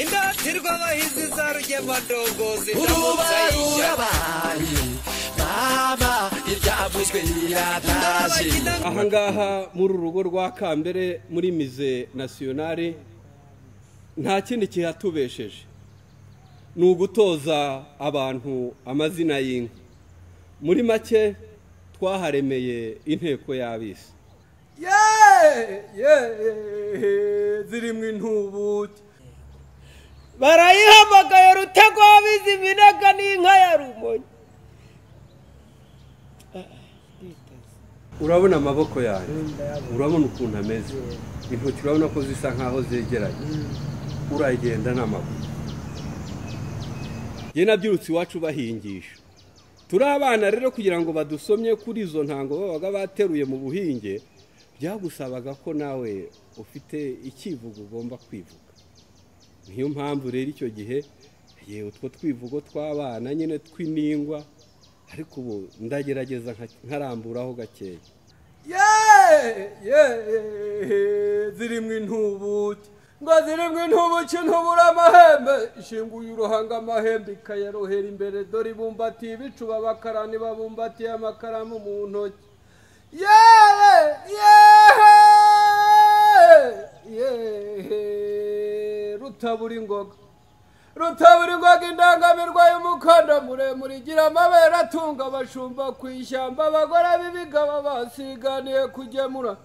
Indatirwa abahizi za Rugemandongozi. Urubarabaye mama iryavuzwe riratashye. Aha ngaha muri uru rugo rwa Kambere muri Musée Nationale nta kindi kihatubesheje ni ugutoza abantu amazina y'inka. Muri make twaharemeye inteko y'abisi. Zirimo intubuki barayihamagaye Rutego wabizi iminaga n'inka ya Rumonyi. Urabona amaboko yanjye, urabona ukuntu ameze, intoki urabona ko zisa nkaho zegeranye, uragenda n'amaguru. Njye nabyirutse iwacu bahingisha, turi abana rero kugira ngo badusomye kuri izo ntango babaga bateruye mu buhinge, byagusabaga ko nawe ufite icyivugo ugomba kwivuga. Niyo mpamvu rero icyo gihe yewe utwo twivugo tw'abana nyine tw'iningwa, ariko ubu ndagerageza nkaramburaho gakeya. Zirimo intubuki ngo zirimo intubuki ntubura amahembe, ishinguye uruhanga amahembe ikayarohera imbere, dore ibumbatiye ibicuba abakarani babumbatiye amakaramu mu ntoki. Rutabura ingoga, rutabura ingoga, indangamirwa y'umukondo muremure, igira amabere atunga abashumba ku ishyamba, abagore b'ibigabo basiganiye kugemura.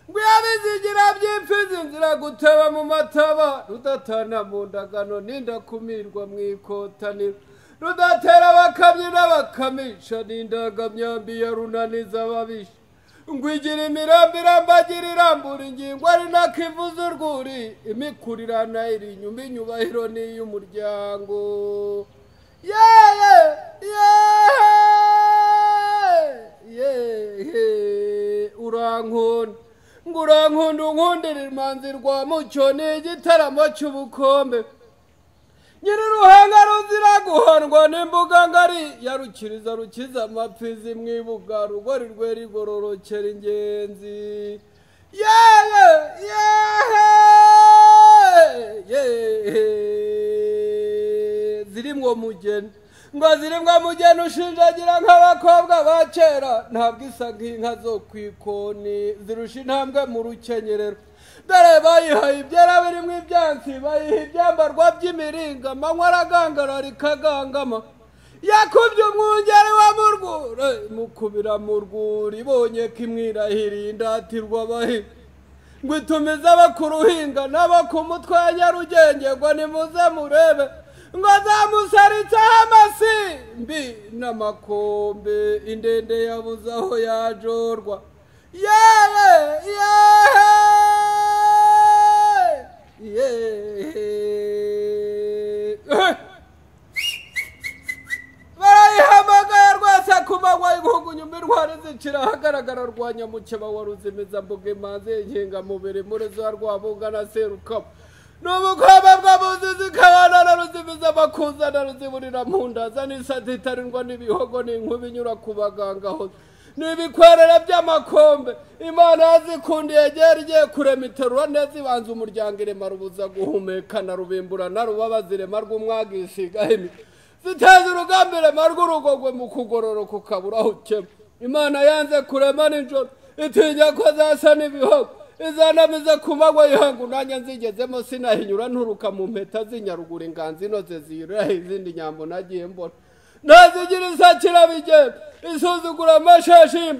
Ngo ibizigira by'imfizi nzira guteba mu mataba, rudatana mu ndagano n'indakumirwa mu ikotaniro, rudatera abakamyi n'abakamisha n'indangamyambi ya runaniza ababisha. Ngo igira imirambi irambagira irambura ingingo, ari nako ivuza urwuri, imikurirana iri inyuma, inyubahiro n'iy'umuryango. Urankunda ngo urankunda unkundira imanzi rwa Mucyo, ni igitaramo cy'ubukombe. Nyir'uruhanga ruzira guhandwa n'imbuga ngari, ya Rukiriza rukiza amapfizi mwibuga, rugori rwera igororokera ingenzi. Zirimwo mugeni ngo zirimwo mugeni ushinjagira nk'abakobwa ba kera, ntabwo isa nk'inka zo ku ikoni, zirusha intambwe mu rukenyerero. Dore bayihaye ibyera birimo ibyansi, bayiha ibyambarwa by'imiringa, amanywa aragangara rikagangama. Yakubye umwungeri wa Murwure, mukubira mu rwuri, ibonye ko imwirahiriye indatirwa abahinga. Ngo itumize abo ku ruhinga n'abo ku mutwe wa Nyarugenge, ngo nimuze murebe, ngo zamusaritseho amasimbi n'amakombe, indende yabuze aho yajorwa. Barayihamagaye rwose ku manywa y'inkungu, nyuma intwari zicira ahagaragara, rwa Nyamukeba wa Ruzimizambuga, imanzi y'inkingamubiri muri za Rwabunga na Serukaba. Ni ubukobwa bw'abuzi zikabana na Ruzimiza amakuza na Ruziburira mu ndaza, n'isati itarindwa n'ibihogo n'inkuba inyura ku baganga hose, ni ibikwerere by'amakombe. Imana yazikundiye gera igiye kurema iterura neza, ibanza umuryango irema rubuza guhumeka na rubimbura na rubabaza irema rw'umwaga isigaho imi, ziteza urugamba irema rw'urugogwe mu kugororoka ukabura aho ukema. Imana yanze kurema nijoro itinya ko zasa n'ibihogo, izanamize ku manywa y'ihangu, nanjye nzigezemo sinahinyura nturuka mu mpeta z'inyaruguru, inganzo inoze ziyuriraho izindi nyambo nagiye mbona. Ntazigira isakirabigenda isuzugura amashashi,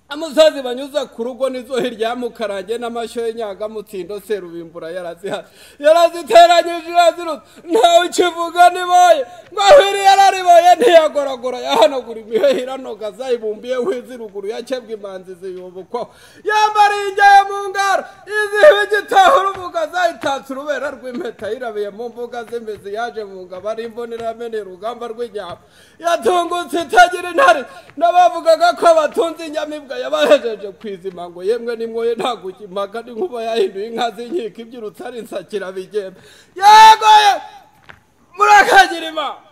amusazi banyuza ku rugo nizo hirya Mukarange n'amashyo y'Inyangamutsindo, Serubimbura yarazihaye yaraziteranyije irazirutse, ntawe ukivuga nibaye ngo ahiri yararibaye, ntiyagoragora yahanagura imiheha iranoga, zayibumbiye w'iziruguru yakebwa imanzi ziyubukwaho, yambariye ingeyo mu ngara izihiwe igitaha urubuga, zayitatse urubera rw'impeta, yirabiye mu mbuga z'imizi, yaje mu ngabo ari imbonerahamene urugamba rw'inyama, yatungutse itagira intare, n'abavugaga ko batunze inyamibwa yabahejeje kwizima, ngo yemwe nimwoye ntaguke impaka, n'inkuba yahinduye inka z'inkiko ibyirutse ari insakirabigenda. Yegoye murakagira Imana.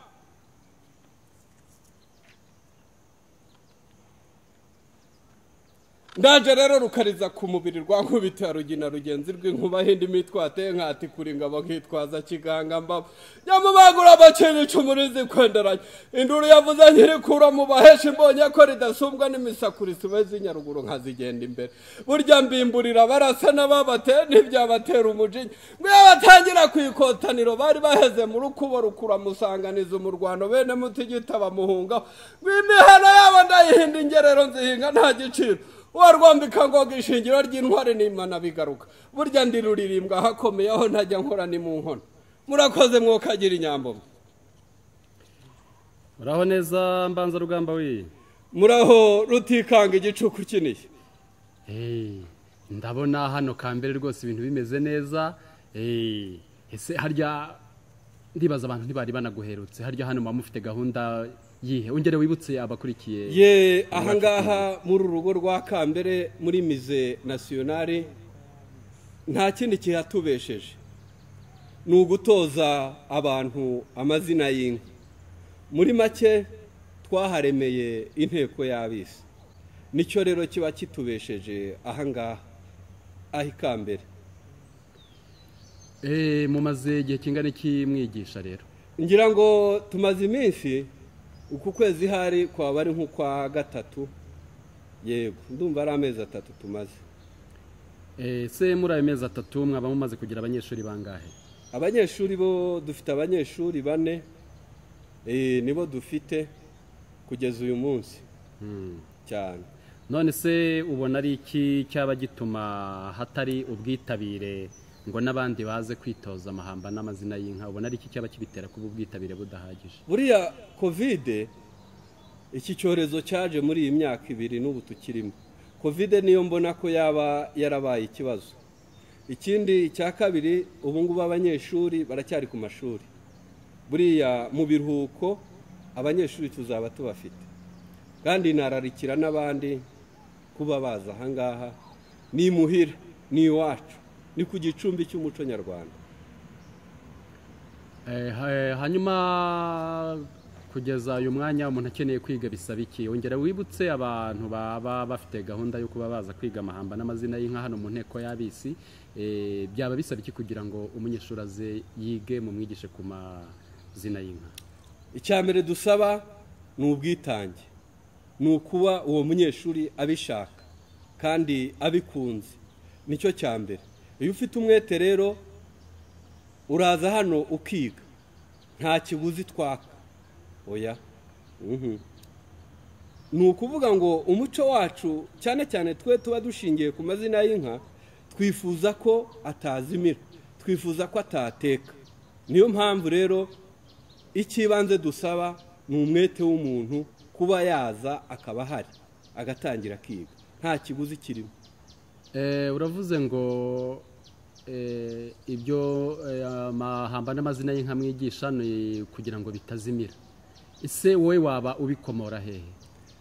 Ndaje rero rukariza ku mubiri rwa nkubita rugina rugenzi rw'inkuba hindi mitwate nkati kuri ngabo nkitwaza kiganga mbabo nyamubagura abakene icumurizi kwenderanya induru yavuze nkirikura mu bahesha imbonye ko ridasumbwa n'imisakurizo z'inyaruguru nkazigenda imbere. Burya mbimburira barasa n'ababateye ntibyabatera umujinya, ngo batangira kwikotaniro bari baheze mu rukubo rukura musanganiza umurwano bene mutigita bamuhunga ngo imihana yabo ndayihinda ingerero nzihinga nta giciro warwambika ngo gishingiro ry'intware n'Imana bigaruka. Burya ndiruririmbwa hakomeye aho ntajya nkora ni mu nkono. Murakoze mwokagira inyambo. Muraho neza Mbanza Rugamba we. Muraho Rutikanga igicuku kiniye. Ndabona hano kambere rwose ibintu bimeze neza. Ese harya ndibaza abantu ntibari banaguherutse, harya hano muba mufite gahunda yihe? Ongere wibutse abakurikiye. Ye, ahangaha muri urugo rwa Kambere muri Musée Nationale nta kindi kihatubesheje ni ugutoza abantu amazina y'inka. Muri make twaharemeye inteko y'abisi, nicyo rero kiba kitubesheje ahangaha aho Kambere. Mumaze igihe kingana iki mwigisha rero? Ngira ngo tumaze iminsi, uku kwezi hari kwaba ari nk'ukwa gatatu, yego ndumva ari amezi 3 tumaze. Se muri ayo mezi 3 mwaba mumaze kugira abanyeshuri bangahe? Abanyeshuri bo dufite abanyeshuri 4, nibo dufite kugeza uyu munsi. Cyane. None se ubona ari iki cyaba gituma hatari ubwitabire ngo n'abandi baze kwitoza amahamba n'amazina y'inka? Ubona ari iki cyaba kibitera kuba ubwitabire budahagije? Buriya Covid, iki cyorezo cyaje muri iyi myaka 2 n'ubu tukirimo, Covid niyo mbona ko yaba yarabaye ikibazo. Ikindi cya kabiri, ubu ngubu abanyeshuri baracyari ku mashuri. Buriya mu biruhuko abanyeshuri tuzaba tubafite, kandi nararikira n'abandi kuba baza ahangaha. Ni muhira, ni iwacu, ni ku gicumbi cy'umuco nyarwanda. Hanyuma kugeza uyu mwanya umuntu akeneye kwiga bisaba iki? Ongera wibutse abantu baba bafite gahunda yo kuba baza kwiga amahamba n'amazina y'inka hano mu nteko y'abisi, byaba bisaba iki kugira ngo umunyeshuri aze yige mumwigishe ku mazina y'inka? Icya mbere dusaba ni ubwitange, ni ukuba uwo munyeshuri abishaka kandi abikunze, nicyo cya mbere. Iyo ufite umwete rero uraza hano ukiga, nta kiguzi twaka. Oya. Ni ukuvuga ngo umuco wacu cyane cyane twe tuba dushingiye ku mazina y'inka, twifuza ko atazimira, twifuza ko atateka. Niyo mpamvu rero ikibanze dusaba ni umwete w'umuntu kuba yaza akaba ahari agatangira akiga, nta kiguzi kirimo. Uravuze ngo ibyo amahamba n'amazina y'inka mwigisha ni kugira ngo bitazimira. Ese wowe waba ubikomora hehe?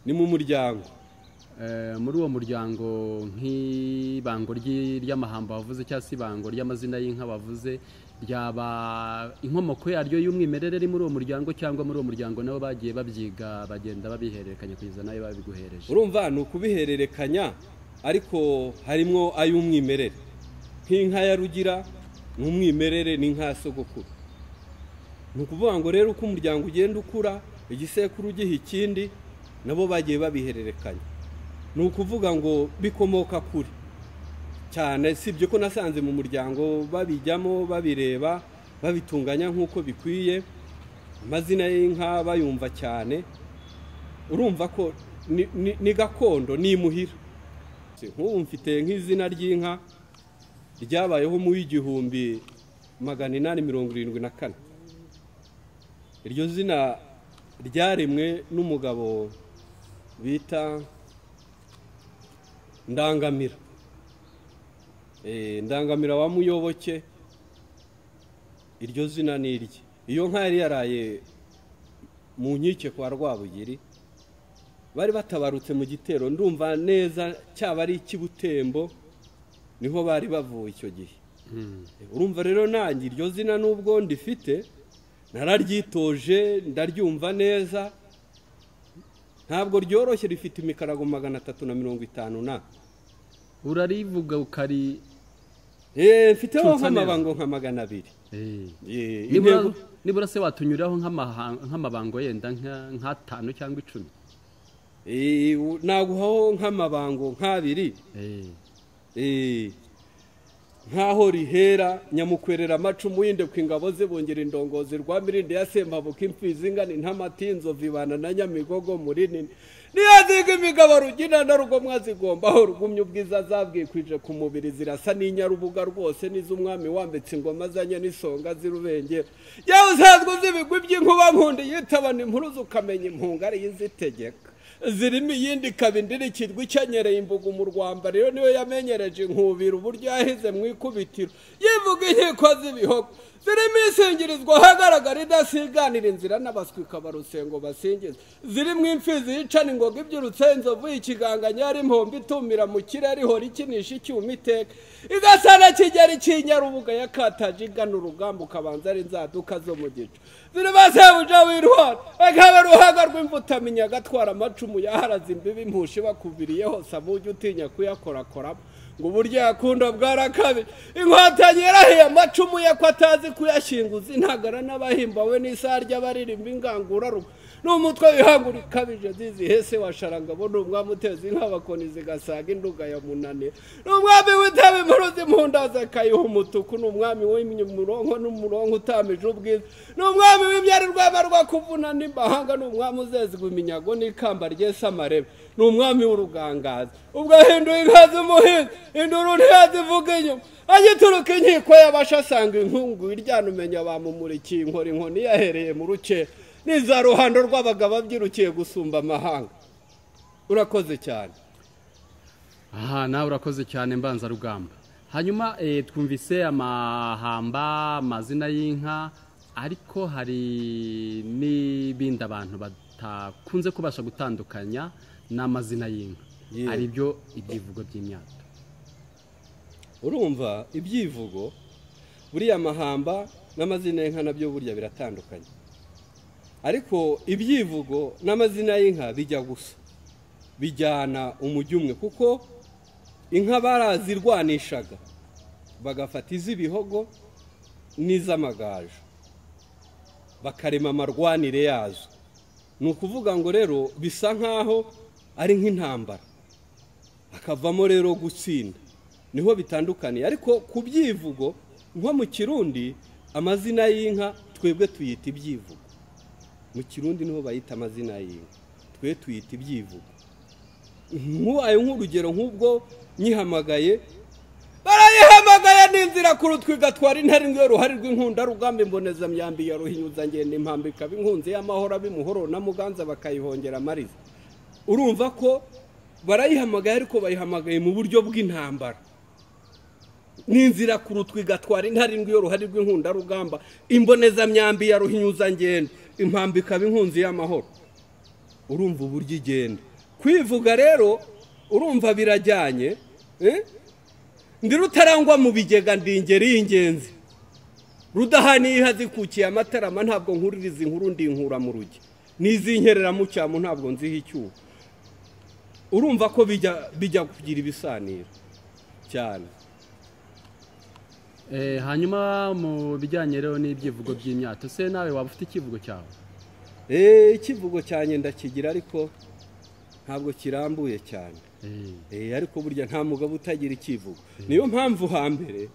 Ni mu muryango. Muri uwo muryango nk'ibango ry'amahamba wavuze cyangwa se ibango ry'amazina y'inka wavuze, ryaba inkomoko yaryo y'umwimerere iri muri uwo muryango, cyangwa muri uwo muryango nabo bagiye babyiga bagenda babihererekanya kugeza nayo babiguhereje? Urumva ni ukubihererekanya, ariko harimo ay'umwimerere. Nk'inka ya Rugira ni umwimerere, ni inka ya sogokuru. Ni ukuvuga ngo rero uko umuryango ugenda ukura, igisekuru giha ikindi, nabo bagiye babihererekanya. Ni ukuvuga ngo bikomoka kure cyane. Sibyo ko nasanze mu muryango babijyamo, babireba, babitunganya nk'uko bikwiye, amazina y'inka bayumva cyane. Urumva ko ni gakondo, ni imuhira. Nk'ubu mfite nk'izina ry'inka ryabayeho mu 1874. Iryo zina ryaremwe n'umugabo bita Ndangamira. Ndangamira wa Muyoboke, iryo zina ni irye. Iyo nka yari yaraye mu nkike kwa Rwabugiri, bari batabarutse mu gitero, ndumva neza cyaba ari ikibutembo, niho bari bavuye icyo gihe. Urumva rero nanjye iryo zina nubwo ndifite nararyitoje, ndaryumva neza, ntabwo ryoroshye, rifite imikarago 350 na. Urarivuga ukari mfiteho nk'amabango nka 200. Nibura se watunyuraho nk'amabango yenda nka 5 cyangwa 10? Naguhaho nk'amabango nk'abiri. Nkaho rihera nyamukwerera amacumu y'indekwa ingabo zibongera indongozi rwa mirindi ya Sempabuka imfizi ingana intamati inzovu ibana na Nyamigogo muri nini niyaziga imigabo Rugina na Rugomwa zigombaho rugumye ubwiza zabwikwije ku mubiri zirasa n'inyarubuga rwose n'iz'umwami wambitse ingoma azanye n'isonga z'irubengera yewe usanzwe uzi ibigwi by'inkuba nkundi yitabana impuruza ukamenya impunga ariyo izitegeka zirimo iyindi ikaba indirikirwa ikenyereye imbuga mu Rwanda rero niyo yamenyereje inkubira uburyo yahize mu ikubitiro yivuga inkiko z'ibihogo zirimo isingirizwa ahagaragara idasiganira inzira n'abaswi ikaba rusengo basingiza zirimo imfizi yicana ingoga ibyirutse inzovu y'ikiganga nyari impombo itumira mu kirere ihora ikinisha icyuma iteka igasana Kigeri cy'inyarubuga yakataje igana urugamba ukabanza ari inzaduka zo mu gicu zirimo sebuja w'intwari akaba ruhaga rw'imvutaminya agatwara amacumu yaharaze imbibi impushi bakubiriye hose abuge utinya kuyakorakoramo ngo uburyo yakunda bwarakabi inkotanyi yarahiye amacumu ye ko atazi kuyashinguza intagara n'abahimba we n'isaha ry'abaririmba ingangurarugo n'umutwe wihangura ikabije zizihese washarangabo ni umwami uteza inka bakoni zigasaga induga ya munani ni umwami witaba impuruza impundaza akayiha umutuku ni umwami w'umuronko n'umuronko utamije ubwiza ni umwami w'imyari rwema rwa kuvuna n'imbahanga ni umwami uzezwa iminyago n'ikamba ryesa amarebe ni umwami w'urugangazi ubwo ahinduye inka z'umuhinzi induru ntiyazivuga inyuma agituruka inkiko y'abasha asanga inkungu iryana umenya bamumurikiye inkora inkoni yahereye mu ruke niza ruhando rw'abagabo abyirukiye gusumba amahanga. Urakoze cyane. Aha nawe urakoze cyane Mbanzarugamba. Hanyuma twumvise amahamba, amazina y'inka, ariko hari n'ibindi abantu batakunze kubasha gutandukanya n'amazina y'inka, ari byo ibyivugo by'imyato. Urumva ibyivugo buriya amahamba n'amazina y'inka nabyo burya biratandukanye, ariko ibyivugo n'amazina y'inka bijya gusa, bijyana umujyi umwe, kuko inka barazirwanishaga bagafata iz'ibihogo n'iz'amagaju bakarema amarwanire yazo. Ni ukuvuga ngo rero bisa nkaho ari nk'intambara, akavamo rero gutsinda, niho bitandukaniye. Ariko ku byivugo nko mu Kirundi amazina y'inka twebwe tuyita ibyivugo, mu Kirundi niho bayita amazina y'inka, twe tuyita ibyivugo. Nk'ubaye nk'urugero nk'ubwo nyihamagaye barayihamagaye n'inzira kurutwi igatwara intare indwi ruhari rw'inkunda rugamba imboneza myambi ya ruhinyuza ngenda impambi ikaba inkunzi y'amahoro ab'imuhoro na Muganza bakayihongera amariza. Urumva ko barayihamagaye ariko bayihamagaye mu buryo bw'intambara. N'inzira kurutwi igatwara intare indwi ruhari rw'inkunda rugamba imboneza myambi ya ruhinyuza ngenda impambi ikaba inkunzi y'amahoro. Urumva uburyo igenda. Kwivuga rero urumva birajyanye, ndi rutarangwa mu bigega ndi ingeri y'ingenzi rudahaniye hazikukiye amatarama ntabwo nkuririza inkuru ndi inkura mu rugi n'izinkerera mu cyamo ntabwo nziho icyuho. Urumva ko bijya kugira ibisaniro cyane. Hanyuma mu bijyanye rero n'ibyivugo by'imyato, se nawe waba ufite ikivugo cyawe? Ikivugo cyanjye ndakigira ariko ntabwo kirambuye cyane. Ariko burya nta mugabo utagira ikivugo. Niyo mpamvu hambere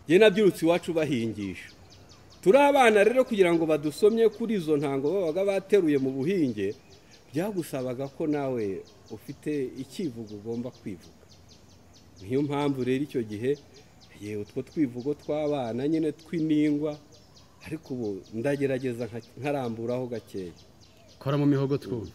jye nabyirutse iwacu bahingisha. Turi abana rero kugira ngo badusomye kuri izo ntango babaga bateruye mu buhinge, byagusabaga ko nawe ufite ikivugo ugomba kwivuga. Niyo mpamvu rero icyo gihe yewe utwo twivugo tw'abana nyine tw'iningwa, ariko ubu ndagerageza nkaramburaho gakeya. Kora mu mihogo twumve.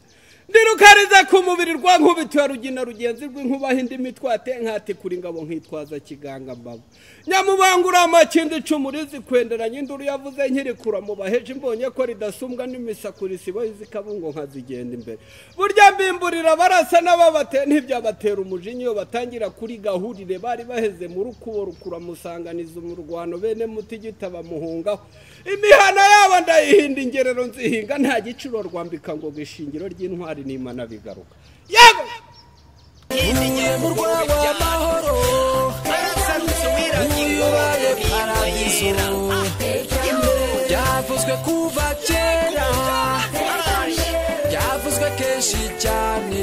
Ndirukariza ku mubiri rwa nkubito ya Rugina rugenzi rw'inkubaha indi mitwate nkatikura ingabo nkitwaza kiganga mbago nyamubangura amakindi icumurizi kwenderanya induru yavuze nkirikura mu baheje mbonye ko ridasumbwa n'imisakura isibo zikabungo nkazigenda imbere. Burya mbimburira barasa n'ababate ntibyabatera umujinya iyo batangira kuri gahurire bari baheze mu rukubo rukura musanganiza umurwano bene mutigita bamuhungaho. Imihana yabo ndayihinda ingerero nzihinga nta giciro rwambika ngo gishingiro ry'intwari n'Imana bigaruka. Yego murwa w'amahoro. Byavuzwe kuva kera, byavuzwe kenshi cyane.